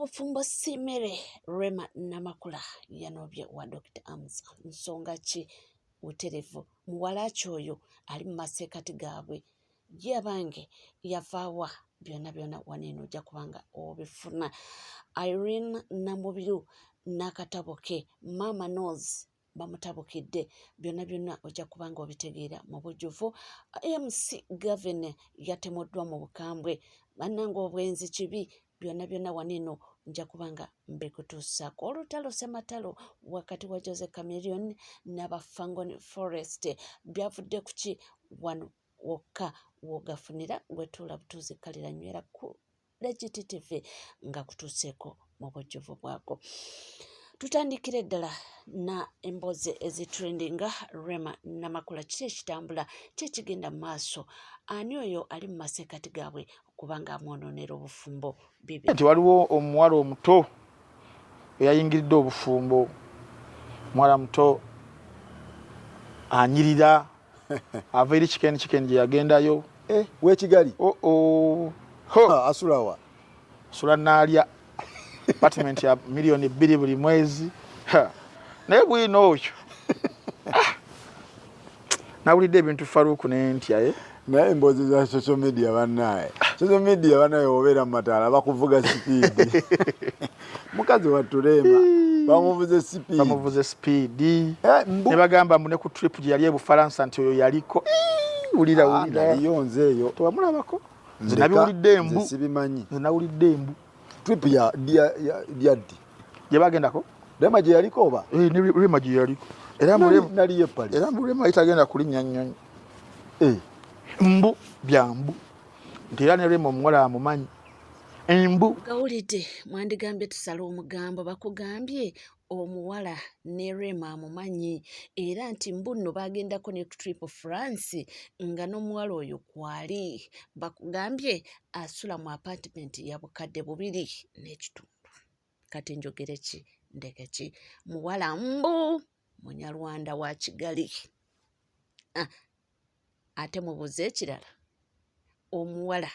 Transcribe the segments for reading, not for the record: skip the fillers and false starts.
Obufumbo si mmere, Rema Namakula yanobye wa Dokita Hamza. Nsonga ki buterevu muwala ki oyo ali mu masekkati gaabwe? Ye abange yavaawa? Byonna byonna wano eno ojja kuba nga obifuna. Irene Namubiru n'akatabo ke Mama Knows bamutabukidde, byonna byonna ojja kuba nga obitegeera mu bujjuvu. MC Gavin yatemuddwa mu bukambwe, bannange obwenzi kibi, byonna byonna wano eno nja kuba nga mbikutuusaako. Olutalo ssematalo wakati wa Jose Chameleone n'aba Fangone Forest byavudde ku ki? Wano wokka w'ogafunira, gwe tuula butuuzi kalira nywera ku Legit TV nga kutuuseeko mu bujjuvu bwako. Tutandikire ddala na emboozi ezitrendinga. Rema Namakula, kiki ekitambula, ki ekigenda mu maaso? Ani oyo ali mu masekkati gaabwe okubanga amwonoonera obufumbo bibi? Nti waliwo omuwala omuto eyayingiridde obufumbo, muwala muto anyirira, ava eri Chicken Chicken gye yagendayo. Eh, w'ekigali? Oh. Ho. Asulawa? Sula naalya apartment ya 2 miliyoni buli mwezi. Ha. Naye bwino oyo, ah. Nawulidde ebintu, Faruku, nentya, eh? Naye emboozi za social media bannaye, social media bannaye, obeera mu mataala bakuvuga speed. Mukazi wattu Rema bamuvuze speed. Bamuvuze speed. Eh, mbu Ne bagamba mbu ne ku trip gye yali e Bufalansa nti oyo yaliko. Ii, wulira. Ah, Wulira. naliyo nze eyo. Tewamulabako? Nze Ndeka, nabiwulidde nze mbu. Sibimanyi. Nze nawulidde embu. Trip ya ya ddi? Gye bagendako. Rema gye yaliko oba? Eh, ne Rema gye yaliko era mbu Naliyo e Paris. Era mbu Rema itagenda kulinnya nnyonyi. Eh, Mbu byambu nti era ne Rema omuwala amumanyi, embu. Gawulidde, mwandigambye tusale omugambo. Bakugambye omuwala ne Rema amumanyi, era nti mbu nno bagendako ne trip France nga n'omuwala oyo kwali. Bakugambye asula mu apartment ya 2,500. Kati njogere ki, ndeke ki? Muwala mbu Munyarwanda wa Kigali. Ah, ate mubuuze ekirala, omuwala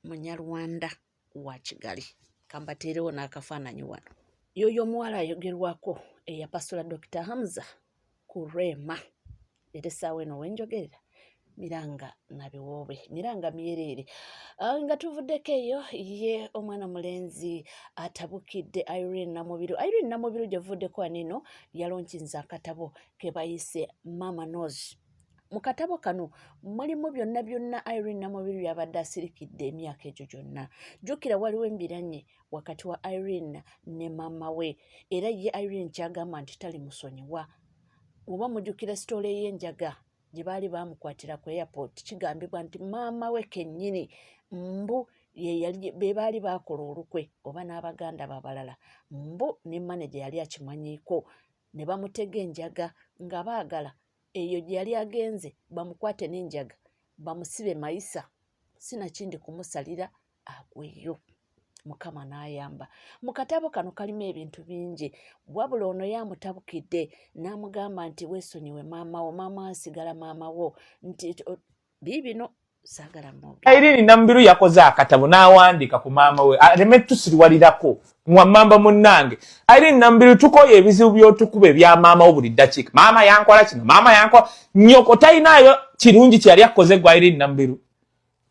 Munyarwanda wa Kigali. Kambateerewo n'akafaananyi wano. Yoyo omuwala ayogerwako eyapasula Dr Hamza ku Rema. Era essaawa eno wenjogerera miranga na biwoobe, miranga myereere. Ah, nga tuvuddeko eyo, ye omwana mulenzi atabukidde Irene Namubiru. Irene Namubiru gye vuddeko wano eno yalonkinze akatabo ke bayise Mama Knows. Mu katabo kano mulimu byonna byonna Irene Namubiru byabadde asirikidde emyaka egyo gyonna. Jjukira waliwo embiranye wakati wa Irene ne maama we, era ye Irene kyagamba nti talimusonyiwa. Oba mujjukira story ey'enjaga gye baali baamukwatira ku airport, kigambibwa nti maama we kennyini mbu ye yali be baali baakola olukwe oba n'abaganda babalala, mbu ne manager yali akimanyiiko, ne bamutega enjaga nga baagala eyo gye yali agenze bamukwate n'enjaga bamusibe mayisa, sinakindi kumusalira agweyo. Mukama n'ayamba. Mu katabo kano kalimu ebintu bingi, wabula ono yamutabukidde n'amugamba nti weesonyiwe maama wo, maama asigala maama wo, nti biibino saagala mwogere. Irene Namubiru yakoze akatabo n'awandiika ku maama we aleme tusiriwalirako. Mwamamba munnange Irene Namubiru, tukoye ebizibu by'otukuba ebya maama wo buli ddakiika. Maama yankola kino, maama yankola. Nnyoko talinaayo kirungi kye yali akoze gwa Irene Namubiru.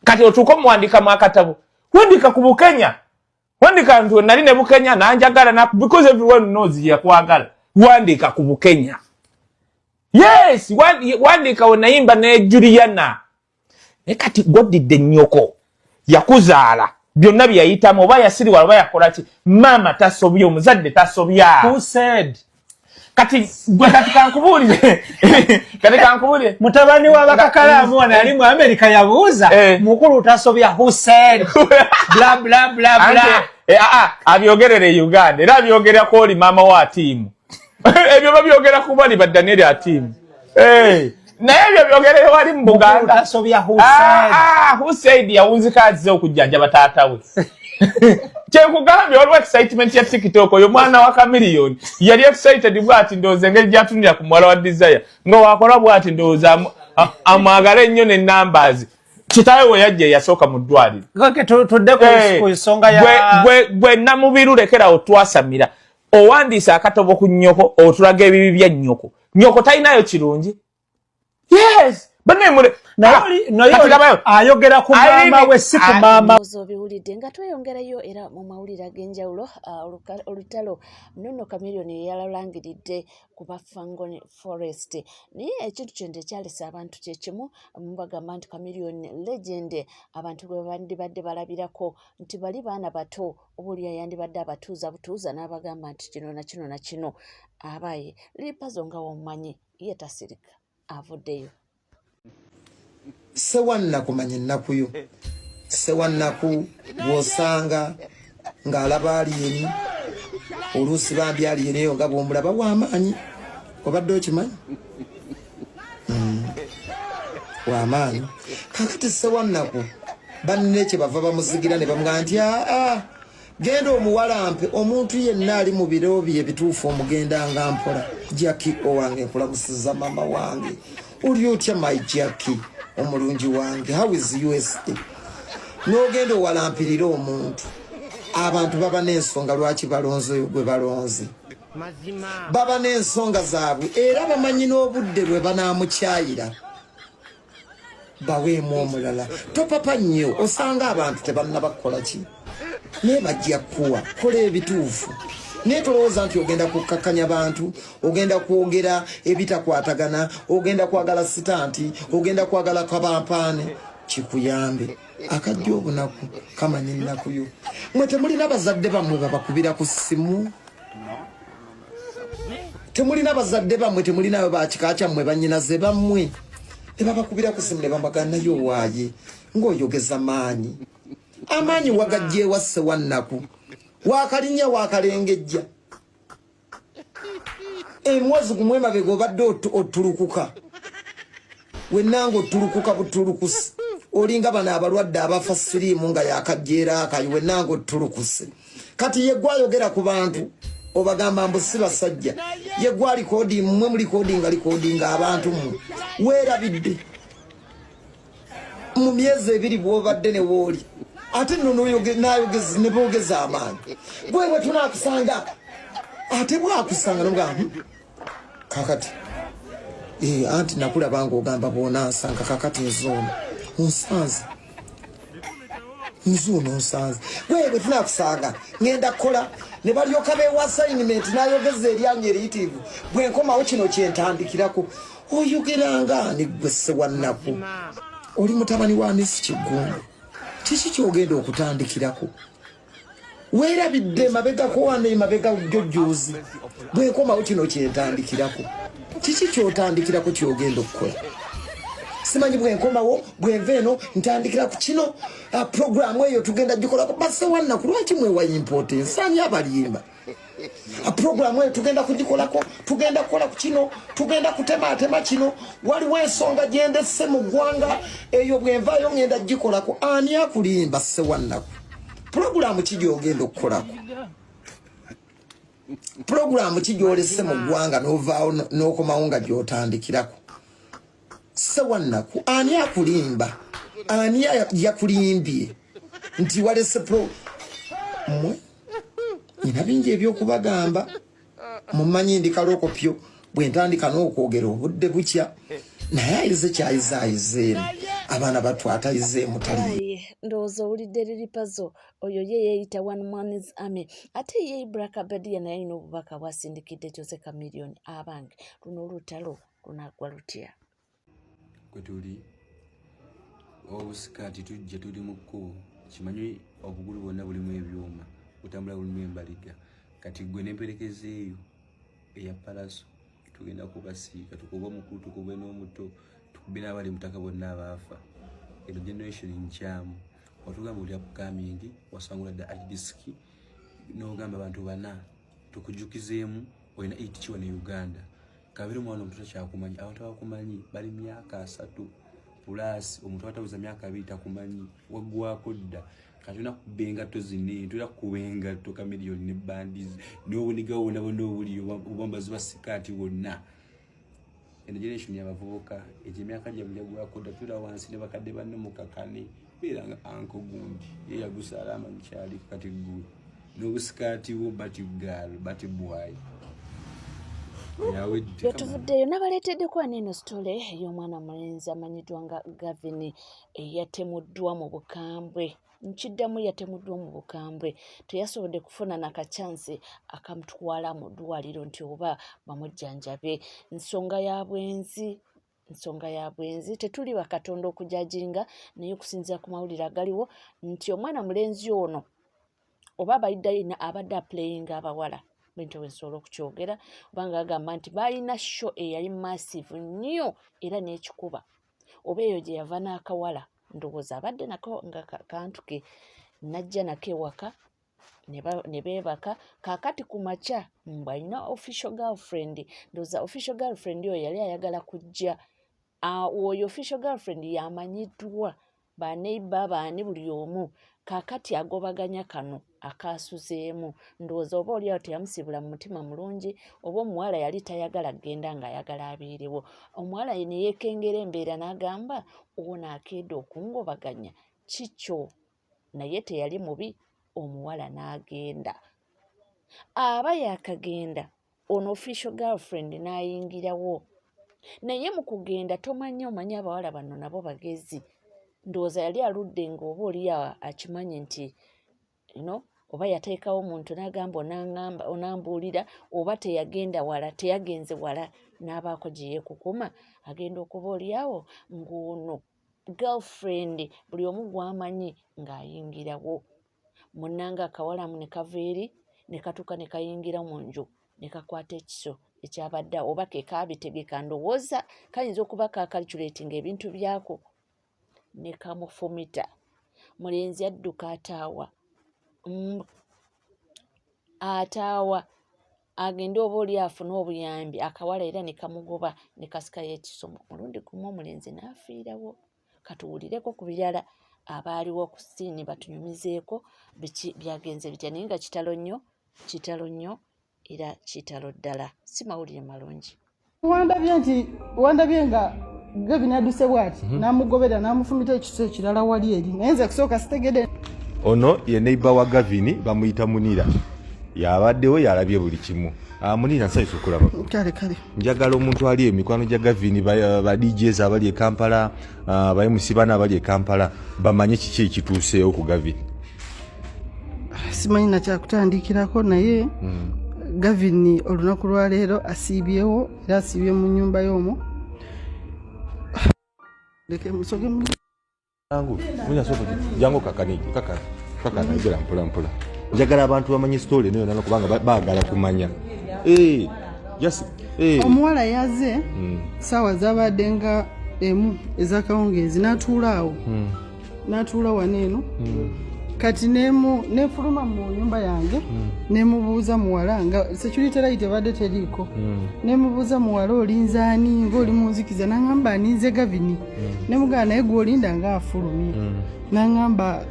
Kati otuuka omuwandiikamu akatabo, wandika ku Bukenya, wandika nti nali ne Bukenya nanjagala na, because everyone knows yakwagala. Wandika ku Bukenya, yes, wandika we nayimba ne Juliana. Naye kati gwoddidde nnyoko yakuzaala, byonna bye yayitamu, oba yasiriwala oba yakola ki, maama tasobya, omuzadde tasobya. Who said? Kati gwe, kati kankubuulire, kati kankubuulire. Mutabani wa bakakalaamu wano ali mu Amerika yabuuza, "Mukulu tasobya, who said?" Bla bla bla bla. Anti, ah, ah, abyogerera e Uganda, era abyogerako oli maama wa Atiimu. Ebyo babyogera ku bali ba Daniel Atiimu. Eh, naye ebyo byogerere wali mu Mukulu Buganda. tasobya, who said? Ah, ah, who said? Yawunzika azze okujjanjaba taata we. Kyenkugambye, waliwo excitement ya TikTok. Oyo mwana wa Chameleone yali excited bwati, ndowooza engeri gyatunira ku muwala wa Desire nga wakola bwati, ndowooza amwagala ennyo ne numbers. Kitaawe we yajja eyasooka mu ddwaliro. Tudde ku nsonga ya gwe Namubiru, lekerawo twasamira. Owandiise akatobo ku nnyoko, otulaga ebibi bya nnyoko. Nnyoko talinayo kirungi. Yes, bannemule. Naye ayogera ku maama we, si ku maama. Obiwulidde nga tweyongerayo era mu mawulire ag'enjawulo. Olutalo nonno Chameleone yeyalulangiridde ku ba Fangone Forest, naye ekintu kino tekyalesa abantu kyekimu mubagamba nti Chameleone legend, abantu gwe bandibadde balabirako nti bali baana bato, oba oli yandibadde abatuuza butuuza n'abagamba nti kino na kino na kino. Abaye Lil Pazo nga womumanyi ye tasirika, avuddeyo. Sewannaku, manya ennaku yo. Sewannaku bw'osanga ng'alaba alien, oluusi bambi alien eyo nga bw'omulaba w'amaanyi. Obadde okimanyi? W'amaanyi. Kakati sewannaku banne kye bava bamuzigira ne bamugaa nti, "Aa, genda omuwalampe." Omuntu yenna ali mu biro bye ebituufu omugendanga mpola. Jacki owange, nkulamusiza. Mama wange, oli otya? My Jacki omulungi wange, how is USA? N'ogenda owalampirira omuntu. Abantu baba n'ensonga lwaki balonze oyo gwe balonze, baba n'ensonga zaabwe, era bamanyi n'obudde lwe banaamukyayira baweemu omulala. Topapa nnyo, osanga abantu tebannaba kukola ki, naye bajja kuwa. Kola ebituufu, naye tolowooza nti ogenda kukkakkanya bantu, ogenda kwogera ebitakwatagana, ogenda kwagala stunt, ogenda kwagala kabampaane kikuyambe. Akajja obunaku kamanya ennaku yo. Mwe temulina bazadde bammwe babakubira ku ssimu? Temulina bazadde bammwe? Temulinayo bakika kyammwe, bannyinaze bammwe ne babakubira ku ssimu ne bambaga, naye owaaye ng'oyogeza maanyi, amaanyi wagajja ewasse wannaku wakalinnya wakalengejja emwezi gumu emabega obadde otulukuka wennanga otulukuka butulukusi, olinga bano abalwadde abafa siriimu nga yakajja era akayi, wennanga otulukuse. Kati ye gwayogera ku bantu obagamba mbu si basajja, ye gwa recording, mmwe mu recordinga recordinga abantu mmwe. Weerabidde mu myezi 2 bwobadde ne wooli, ate nno nayogeza ne boogeza amaanyi. Gwe bwe tunaakusanga, ate bwakusanga nomugamba, kakati anti nakulaba ng'ogamba bw'onansanga, kakati nzuuno onsanze, nzuuno onsanze. Gwe bwe tunaakusanga ŋŋenda kukola ne balyoka beewa assignment n'ayogeza eryanyi eriyitirivu, bwe nkomawo kino kyentandikirako. Oyogeranga ani gwe Ssewannaku? Oli mutabani wa Misi Kiggundu, kiki kyogenda okutandikirako? Weerabidde emabegako wano, emabega jjojjuuzi, bwenkomawo kino kyentandikirako. Kiki kyotandikirako kyogenda okukola? Simanyi bwenkomawo, bwenva eno ntandikira ku kino, programu eyo tugenda gikolako. Basewannaku, lwaki mwewa importance? Ani abalimba? Programu eyo tugenda kugikolako, tugenda kukola ku kino, tugenda kutematema kino, waliwo ensonga gyendesse mu ggwanga eyo, bwenvaayo ngenda gikolako. Ani akulimba, Sewannaku? Pulogulaamu ki gyogenda okukolako? Pulogulaamu ki gyolese mu ggwanga n'ovaawo n'okomawo nga gyotandikirako? Sewannaku, ani akulimba? Ani yakulimbye nti walese pro? Mmwe nina bingi ebyokubagamba. Mumanyi ndi kalokopyo, bwe ntandika n'okwogera obudde bukya, naye ayize kyayize ayizeemu abaana battu, atayizeemu tali. Aye, ndowooza owulidde Lil Pazo oyo ye yeeyita One Man's Army. Ate ye Ibra Kabadia naye alina obubaka bwasindikidde Jose Chameleone. Abange, luno olutalo lunaggwa lutya? Kwe tuli obusikaati tujja tuli mu kkubo, kimanyi obugulu bwonna bulimu ebyuma, butambula bulimu embaliga. Kati gwe nemperekeza eyo eya Pallaso, tugenda kubasiika, tukube omukulu, tukube n'omuto, tukube n'abali mutaka bonna abaafa. Eno generation nkyamu. Watugamba oli upcoming, wasangula dda hard disk n'ogamba abantu bana tukujukizeemu olina 8 kiwa ne Uganda kabiri. Omwana omuto takyakumanyi, abantu abakumanyi bali myaka 30 plus. Omuntu ataweza myaka 20 takumanyi, waggwako dda. Kati tulina kukuba engatto zino, tulina kukuba engatto Chameleone ne bandizi n'obuniga bwonna bwonna obuli obwambazi ba sikaati bwonna. Eno generation y'abavubuka egyo emyaka gyabwe gyagwako dda. Tuula wansi ne bakadde banno mukakane, beera nga anko gundi ye yagusaala amanyi kyaliko kati ggwe n'obusikaati bwo bati gaal bati bwayi. Bwetuvuddeyo nabaleeteddeko wano eno sitole ey'omwana mulenzi amanyiddwa nga Gavin eyatemuddwa mu bukambwe. Nkiddamu, yatemuddwa mu bukambwe, teyasobodde kufuna nakacyansi akamutwala mu ddwaliro nti oba bamujjanjabe. Nsonga ya bwenzi, nsonga ya bwenzi. Tetuli bakatonda okujajinga, naye okusinziira ku mawulire agaliwo nti omwana mulenzi ono oba abalidde abadde aplayinga abawala, bwentyo bwe nsobola okukyogera, obanga agamba nti baalina show eyali massive nnyo era n'ekikuba oba eyo gye yava n'akawala, ndowooza abadde nako nga kantu ke najja nako ewaka ne beebaka. Kaakati ku makya mbu alina official girlfriend, ndowooza official girlfriend oyo yali ayagala kujja. Oyo official girlfriend yamanyiddwa baneiba baani buli omu. Kaakati agobaganya kano akaasuzeemu, ndowooza oba oli awo teyamusiibula mu mutima mulungi, oba omuwala yali tayagala kugenda ng'ayagala abeerewo. Omuwala ne yeekengera embeera n'agamba ono akeeda okungobaganya kikyo, naye teyali mubi. Omuwala n'agenda, aba yaakagenda ono official girlfriend n'ayingirawo, naye mu kugenda tomanya, omanyi abawala bano nabo bagezi, ndowooza yali aludde ng'oba oli akimanyi nti no oba yateekawo omuntu n'agamba onaŋŋamba onambuulira, oba teyagenda wala, teyagenze wala n'abaako gye yeekukuma, agenda okuba oli awo ng'ono girlfriend buli omu gw'amanyi ng'ayingirawo. Munnange akawalamu ne kava eri ne katuuka ne kayingira mu nju ne kakwata ekiso ekyabadde awo, oba ke kaabitegeka, ndowooza kayinza okuba kakalculatinga ebintu byako, ne kamufumita. Mulenzi adduka ataawa ataawa agende oba oli afune obuyambi, akawala era ne kamugoba ne kasikayo ekiso mulundi gumu, omulenzi n'afiirawo. Katuwulireko ku birala, abaaliwo ku siini batunyumizeeko biki byagenze bitya, naye nga kitalo nnyo, kitalo nnyo era kitalo ddala, si mawulire malungi. Wandabye nti wandabye nga Gavin aduse bwati namugobera namufumita ekiso ekirala wali eri, naye nze kusooka sitegede. Ono ye neighbor wa Gavin, bamuyita Munira, yabaddewo yalabye buli kimu. Ah, Munira, nsanyusa okulaba. Kale kale. Njagala omuntu ali emikwano gya Gavin, ba DJs abali e Kampala, ah, ba MC bana abali e Kampala bamanye kiki ekituuseewo ku Gavin. Simanyi nakyakutandikirako, naye Gavin olunaku lwaleero asiibyewo era asiibye mu nyumba y'omwo. Leke musoge mu Jangu, Munira, sooka jangu kakane, kakana, kakana, yogera mpola mpola. Njagala abantu bamanye story eno yonna kubanga baagala kumanya. Eh, just eh. Omuwala yaze saawa zabadde nga 1 ez'akawungeezi n'atuula awo, n'atuula wano eno. Kati nemu nefuluma mu nyumba yange, nemubuuza muwala, nga security light ebadde teriiko, nemubuuza muwala olinze ani ng'oli mu nzikiza? Naŋŋamba aninze Gavini. Nemugamba naye gwolinda nga afulumye? Naŋŋamba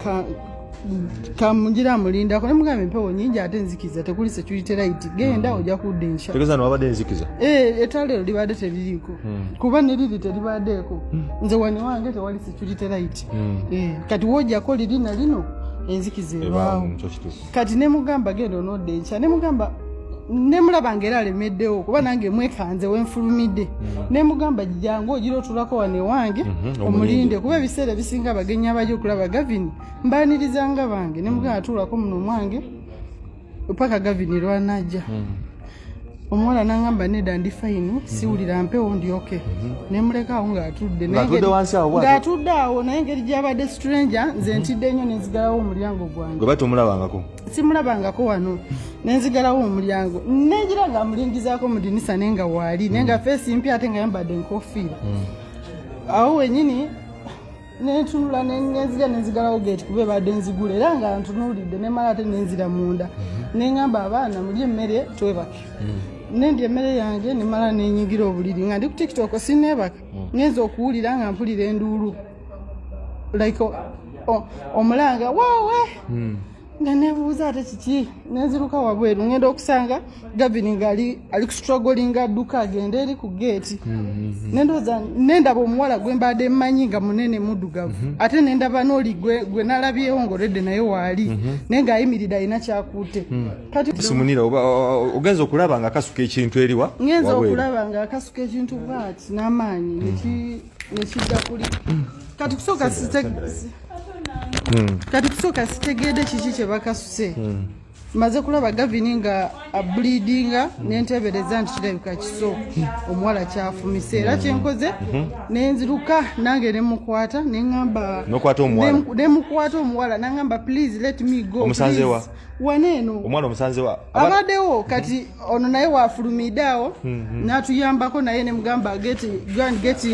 kamugira amulindako. Nemugamba empewo nyingi ate nzikiza, tekuli security light, genda ojja kudda enkya. Tegeeza no wabadde enzikiza. Eh, ettaala eryo libadde teririiko, kuba ne liri teribaddeeko. Nze wano wange tewali security light. Eh, kati wojjako liri na lino enzikiza ebaawo. Kyo kituufu. Kati nemugamba genda onodda enkya, nemugamba nemulaba nga era alemeddewo, kuba nange mwekanze wenfulumidde, nemugamba jangu ogira otulako wano ewange omulinde. Omulinde, kuba ebiseera ebisinga abagenyi abajja okulaba Gavin mbaanirizanga bange. Nemugamba atuulako muno mwange paka Gavin lwanajja. Omuwala nangamba nedda, ndi fine, siwulira mpewo, ndi okay. Nemuleka awo ng'atudde. Naye Ng'atudde wansi awo bw'atyo? Ng'atudde awo, naye engeri gy'abadde stranger, nze ntidde nnyo nenzigalawo omulyango gwange. Gwe batomulabangako. Simulabangako wano, nenzigalawo omulyango, nengira nga amulingizaako mu dinisa, naye nga waali, naye nga face mpya ate nga yambadde enkofiira. Awo wenyini nentunula, nenzija nenzigalawo gate kuba ebadde nzigula, era nga ntunuulidde, nemala ate nenzira munda, neŋŋamba abaana mulye emmere twebake. Nendya emmere yange, nemala nenyigira obuliri nga ndi ku TikTok, sineebaka. Ngenza okuwulira nga mpulira enduulu like omulanga woowe. Nga nebuuza ate kiki, nenziruka wabweru, ngenda okusanga Gavin ngaali ali kustrugglinga adduka agende eri ku geeti. Nendowooza nendaba omuwala gwe mbadde mmanyi nga munene muddugavu, ate nendaba n'oli gwe nalabyewo ng'olwedde naye waali, naye ng'ayimiridde alina kyakutte kati. Simunira oba ogenza okulaba nga akasuka ekintu eriwa? Ngenza Wabweru. okulaba ng'akasuka ekintu bwati n'amaanyi, nekidda kuli. Kati kusooka sitegeedde kiki kye bakasuse. Maze kulaba Gavini nga ableedinga, nenteebereza nti kirabika kiso omuwala kyafumise. Era kyenkoze, nenziruka nange nemukwata, neŋŋamba N'okwata omuwala? Nemukwata omuwala, naŋŋamba, "Please let me go." Omusanze wa? Please. Wano eno. Omwana omusanze wa? Abaddewo. Kati ono naye wafulumidde awo n'atuyambako, naye nemugamba, "Get, go and get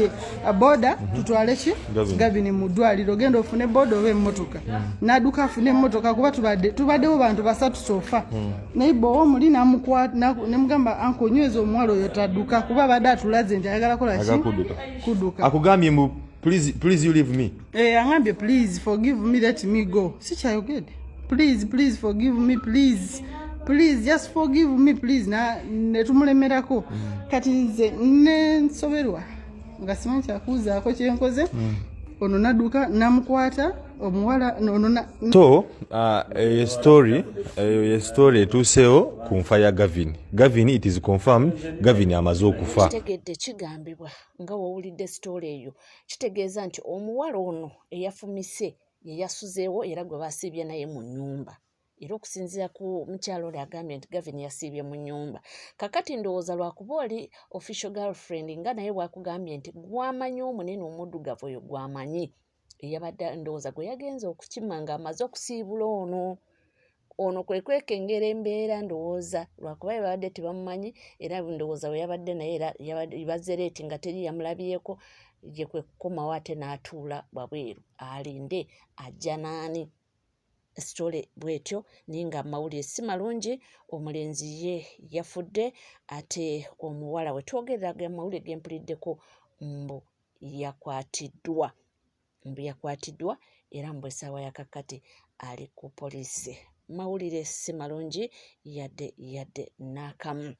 a boda, tutwale ki?" Gavin. Gavin mu ddwaliro. Genda ofune boda oba emmotoka. N'adduka afune emmotoka, kuba tubaddewo bantu basatu so far. Naye bwowa omuli nemugamba, "Anko, nyweza omuwala oyo tadduka," kuba abadde atulaze nti ayagala kola ki? Ayagala kudduka. Kudduka. Akugambye mbu please, please, you leave me? Eh, aŋambye, "Please forgive me, let me go." Sikyayogedde, "Please, please forgive me, please, please just forgive me, please." Na netumulemerako. Kati nze nensoberwa nga simanyi kyakuuzaako. Kyenkoze, ono nadduka namukwata omuwala ono So eyo story, eyo ye story etuuseewo ku nfa ya Gavin. Gavin, it is confirmed, Gavin amaze okufa. Kitegedde kigambibwa nga wowulidde sitoola eyo, kitegeeza nti omuwala ono eyafumise ye yasuzeewo era gwe basiibye naye mu nnyumba. Era okusinziira ku mukyalo oli, agambye nti Gavin yasiibye mu nnyumba. Kakati ndowooza lwakuba oli official girlfriend, nga naye bwakugambye nti gwamanyi omunene omuddugavu oyo gwamanyi eyabadde, ndowooza gwe yagenze okukima ng'amaze okusiibula ono. Ono kwe kwekengera embeera, ndowooza lwakuba bwe babadde tebamumanyi, era ndowooza bwe yabadde naye era bazze late nga teri yamulabyeko, ye kwe kukomawo ate n'atuula wabweru alinde ajja naani. Sitole bwetyo, naye nga amawulire si malungi. Omulenzi ye yafudde, ate omuwala we twogerera amawulire gempuliddeko mbu yakwatiddwa, mbu yakwatiddwa, era mbu essaawa ya kakkati ali ku poliisi. Mawulire si malungi yadde yadde n'akamu.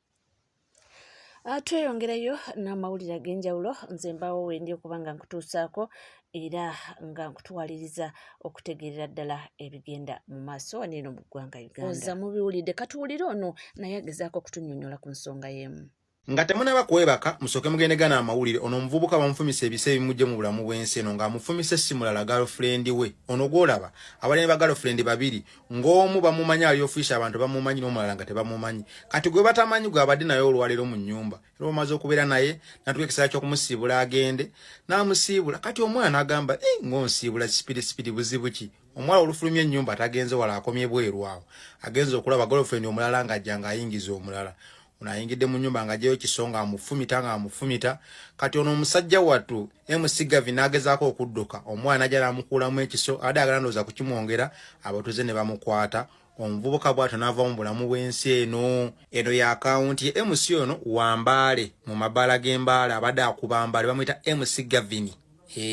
Tweyongereyo n'amawulire ag'enjawulo. Nze mbaawo wendi okuba nga nkutuusaako era nga nkutuwaliriza okutegeerera ddala ebigenda mu maaso wano eno mu ggwanga Uganda. Oza mubiwulidde, katuwulire ono naye agezaako okutunnyonnyola ku nsonga y'emu. Nga temunaba kwebaka, musooke mugende gana amawulire. Ono omuvubuka bamufumisa ebisa ebimugye mu bulamu bw'ensi eno, ng'amufumise si mulala, girlfriend we. Ono gw'olaba abali ne bagirlfriend babiri, ng'omu bamumanyi ali official, abantu bamumanyi, n'omulala nga tebamumanyi. Kati gwe batamanyi gwe abadde naye olwaleero mu nnyumba, era bamaze okubeera naye natuka ekiseera ky'okumusiibula agende, n'amusiibula. Kati omwana n'agamba, "Eh, ng'onsiibula speed speed, buzibu ki?" Omuwala olufulumya ennyumba, tagenze wala, akomye bweru awo, agenze okulaba girlfriend omulala ng'ajja ng'ayingiza omulala. Ono ayingidde mu nyumba ng'aggyayo kiso ng'amufumita, ng'amufumita. Kati ono omusajja wattu MC Gavi n'agezaako okudduka, omwana najja n'amukuulamu ekiso, abadde agala ndowooza kukimwongera, abatuuze ne bamukwata. Omuvubuka bw'atyo n'ava mu bulamu bw'ensi eno. Eno ye akawunti ye MC ono wambaale mu mabaala g'embaale, abadde akuba mbaale, bamuyita MC Gavini.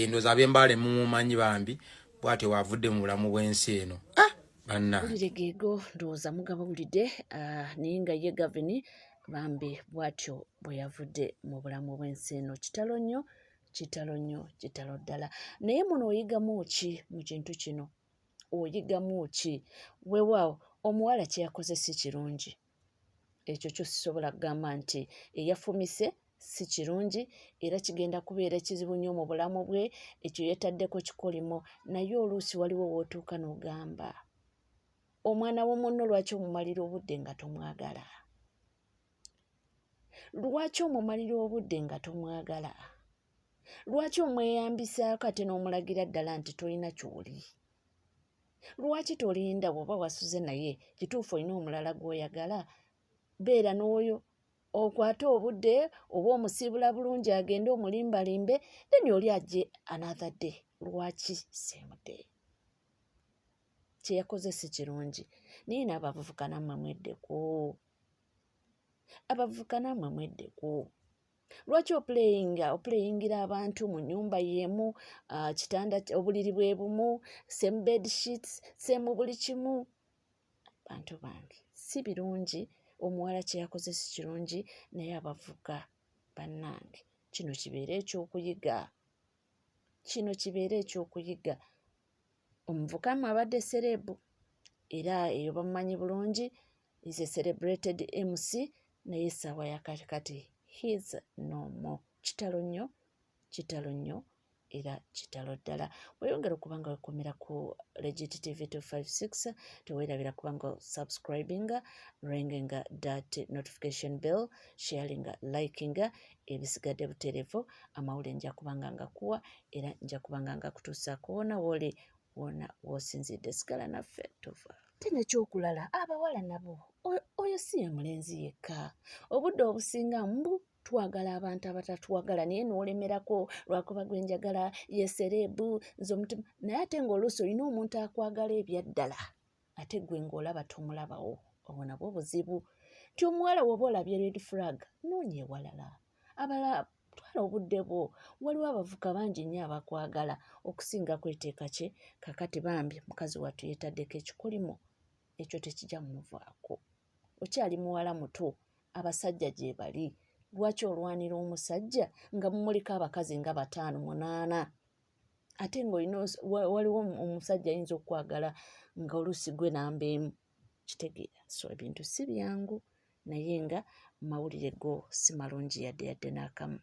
Ndowooza ab'embaale mumumanyi. Bambi, bw'atyo waavudde mu bulamu bw'ensi eno. Ah, banna. Wulire geego, ndowooza mugabawulidde. Naye nga ye Gavini bambi bw'atyo bwe yavudde mu bulamu bw'ensi eno. Kitalo nnyo, kitalo nnyo, kitalo ddala. Naye muno oyigamu ki mu kintu kino? Oyigamu ki? Weewaawo omuwala kye yakoze si kirungi, ekyo kyo sisobola kugamba nti eyafumise si kirungi, era kigenda kubeera ekizibu nnyo mu bulamu bwe, ekyo yeetaddeko kikolimo. Naye oluusi waliwo w'otuuka n'ogamba, omwana wo munno lwaki omumalira obudde nga tomwagala? Lwaki omumalira obudde nga tomwagala? Lwaki omweyambisaako ate n'omulagira ddala nti tolina ky'oli? Lwaki tolinda? Bw'oba wasuze naye, kituufu olina omulala gw'oyagala, beera n'oyo okwate obudde, oba omusiibula bulungi agende omulimbalimbe, then oli ajje another day. Lwaki same day? Kye yakoze si kirungi, naye n'abavubuka nammwe mweddeko, abavubuka nammwe mweddeko. Lwaki oplayinga, oplayingira abantu mu nnyumba y'emu, kitanda, obuliri bwe bumu, same bed sheets, same buli kimu? Bantu bange, si birungi, omuwala kye yakoze si kirungi, naye abavuka bannange, kino kibeere ekyokuyiga, kino kibeere ekyokuyiga. Omuvuka mwe abadde serebu era eyo bamumanyi bulungi, is a celebrated MC, naye essaawa ya kati he's no more. Kitalo nnyo, kitalo nnyo era kitalo ddala. Weyongera okuba nga wekumira ku Legit TV 256, teweerabira kuba nga subscribinga, ringinga that notification bell, sharinga, likinga, ebisigadde butereevu. Amawulire nja kubanga ngakuwa era nja kubanga ngakutuusaako wona wooli, wona w'osinzidde. Sigala naffe, tova. Ate nekyokulala, abawala nabo, oyo si ye mulenzi yekka. Obudde obusinga mbu twagala abantu abatatwagala, naye n'olemerako lwakuba gwe njagala ye serebu, nze omutima. Naye ate ng'oluusi olina omuntu akwagala ebyaddala, ate gwe ng'olaba tomulabawo. Obwo nabwo buzibu nti omuwala woba olabye red flag, noonya ewalala abala, twala obudde bwo. Waliwo abavuka bangi nnyo abakwagala okusinga kweteeka kye. Kakati bambi mukazi wattu yeetaddeko ekikolimo, ekyo tekijja mumuvaako. Okyali muwala muto, abasajja gye bali. Lwaki olwanira omusajja nga mumuliko abakazi nga bataano, munaana, ate ng'olina waliwo omusajja ayinza okukwagala nga oluusi gwe namba emu? Kitegeera? So ebintu si byangu, naye nga mawulire go si malungi yadde yadde n'akamu.